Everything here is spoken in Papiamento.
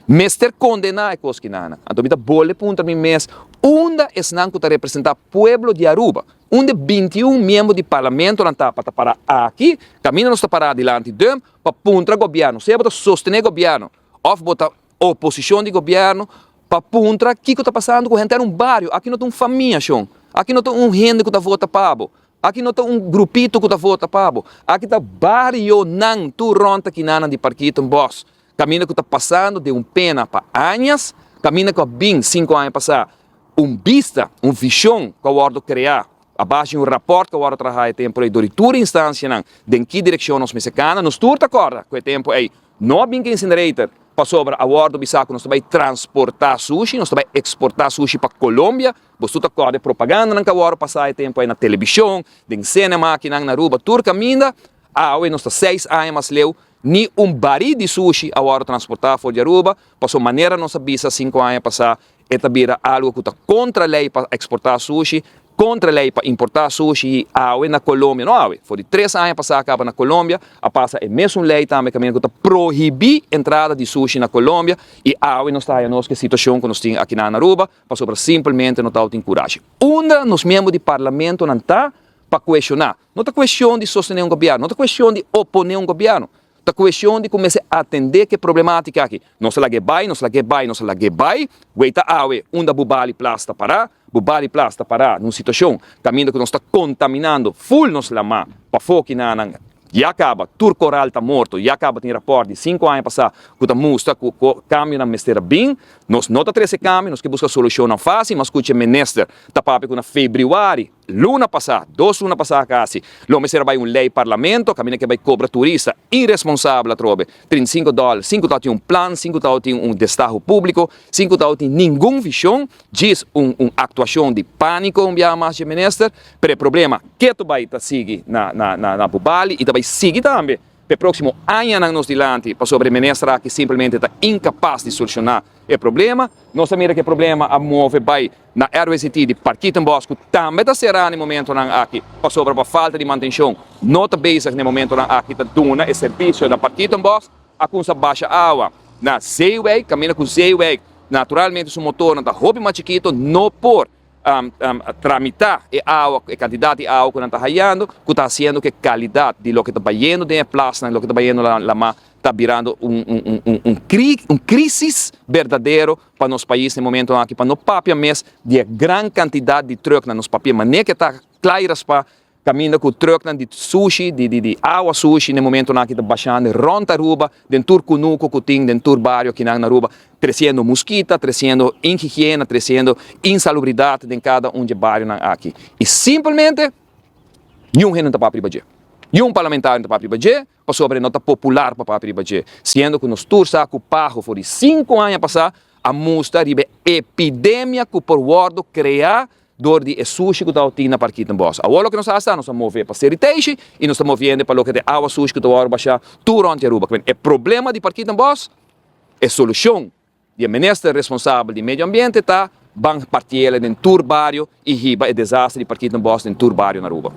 Mester condena e cos kinana. Anto mi ta bolbe puntra mi mes, unda esnan cu ta representa pueblo di Aruba? Unda 21 miembro di parlamento nan ta pa ta para aki, caminda nos ta para dilanti dump, pa puntra gobierno, sea bo ta sostene gobierno of bo ta oposicion di gobierno, pa puntra kico ta pasando cu henter un bario. Aki no ta un famia, shon. Aki no ta un hende cu ta vota pa bo. Aki no ta un grupito cu ta vota pa bo. Aki ta barionan tur rond akinanan di Parkietenbos. Caminda cu ta pasando den un pena pa añas, caminda cu a bin 5 aña pasa un bista, un vision cu a wordo crea a base di un rapport cu a wordo traha e tempo ey door di tur instancianan den ki direccion nos mester cana. Nos tur ta acorda cu e tempo ey no a bin cu incinerator pasobra a wordo bisa cu nos ta bay transporta sushi, nos ta bay exporta sushi pa Colombia. Boso ta acorda e propagandanan cu a wordo pasa e tempo ey na television, den cinema akinan na Aruba, tur caminda. Awe nos ta 6 aña mas leu, ni un bari di sushi a wordo transporta for di Aruba, paso manera nos a bisa 5 aña pasa, e ta bira algo cu ta contra ley pa exporta sushi, contra ley pa importa sushi. Y awe na Colombia, no awe, for di 3 aña pasa caba na Colombia, a pasa e mesun ley tambe caminda cu ta prohibi entrada di sushi na Colombia, y awe nos ta nos cu e situacion cu nos tin aki na Aruba, pasobra simplemente no ta tin courage. Unda nos miembro di parlamento nan ta pa cuestiona? No ta cuestion di sostene un gobierno, no ta cuestion di opone un gobierno. Ta cuestion di cuminsa atende cu e problematica aki. Nos a lag'e bay, nos a lag'e bay, nos a lag'e bay. Weita awe, unda Bubali Plas ta para. Bubali Plas ta para den un situacion caminda cu nos ta contaminando full nos lama pafo kinanan. Ya caba, tur coral ta morto, ya caba tin rapport di 5 aña pasa cu ta mustra cu cambio nan mester bin. Nos no ta trece cambio, nos kier busca solucion facil, mas scucha minister ta papia cu na februari, luna pasa, 2 luna pasa casi, lo mester bay un ley parlamento, caminda cu bay cobra turista irresponsabel atrobe, $35, sin cu tin un plan, sin cu tin un destaho publico, sin cu tin ningun vision, djis un actuacion di panico un biaha mas di minister, pero e problema cu bay ta sigui na Bubali y ta bay sigui tambe pa proximo aña nos dilanti, pasobra e minister aki simplemente ta incapaz di soluciona e problema. Nos a mira cu e problema a move bay na RWZT di Parkietenbos, cu tambe ta sera na e momentonan aki, pasobra pa falta di mantencion no ta bezig na e momentonan aki ta duna e servicio na Parkietenbos. A cuminsa basha awa na Zeewijk, caminda cu Zeewijk, naturalmente su motor ta hopi mas chikito, no por tramita e awa, e cantidad di awa cu nan ta hayando, cu ta haciendo cu e calidad di loke ta bayendo den e plas, loke ta bayendo lama, ta birando un crisis berdadero pa nos pais na e momento aki, pa no papia mes di e gran cantidad di truck na nos papia, manera cu ta clairas pa caminda cu truck di sushi, di awa sushi, na e momento aki ta bashando rond Aruba, den tur cunuco cu tin, den tur bario aki na Aruba, treciendo mosquita, treciendo inhigiena, treciendo insalubridad den cada un di bario aki. Y simplemente, ningun hende no ta papia riba dje. Ningun parlamentario no ta papia riba dje, pasobra no ta popular pa papia riba dje. Siendo cu nos tur sa cu PAHO for di 5 aña pasa, a mustra riba epidemia cu por wordo crea door di e sushi cu ta tin na Parkietenbos. Awor loke nos a haci, nos a move pa Ser'i Teishi y nos ta moviendo pa loke ta awa sushi cu ta wordo basha tur rond Aruba. E problema di Parkietenbos, e solucion di minister responsabel di medio ambiente ta ban parti'e den tur bario y hiba e desaster di Parkietenbos den tur bario na Aruba.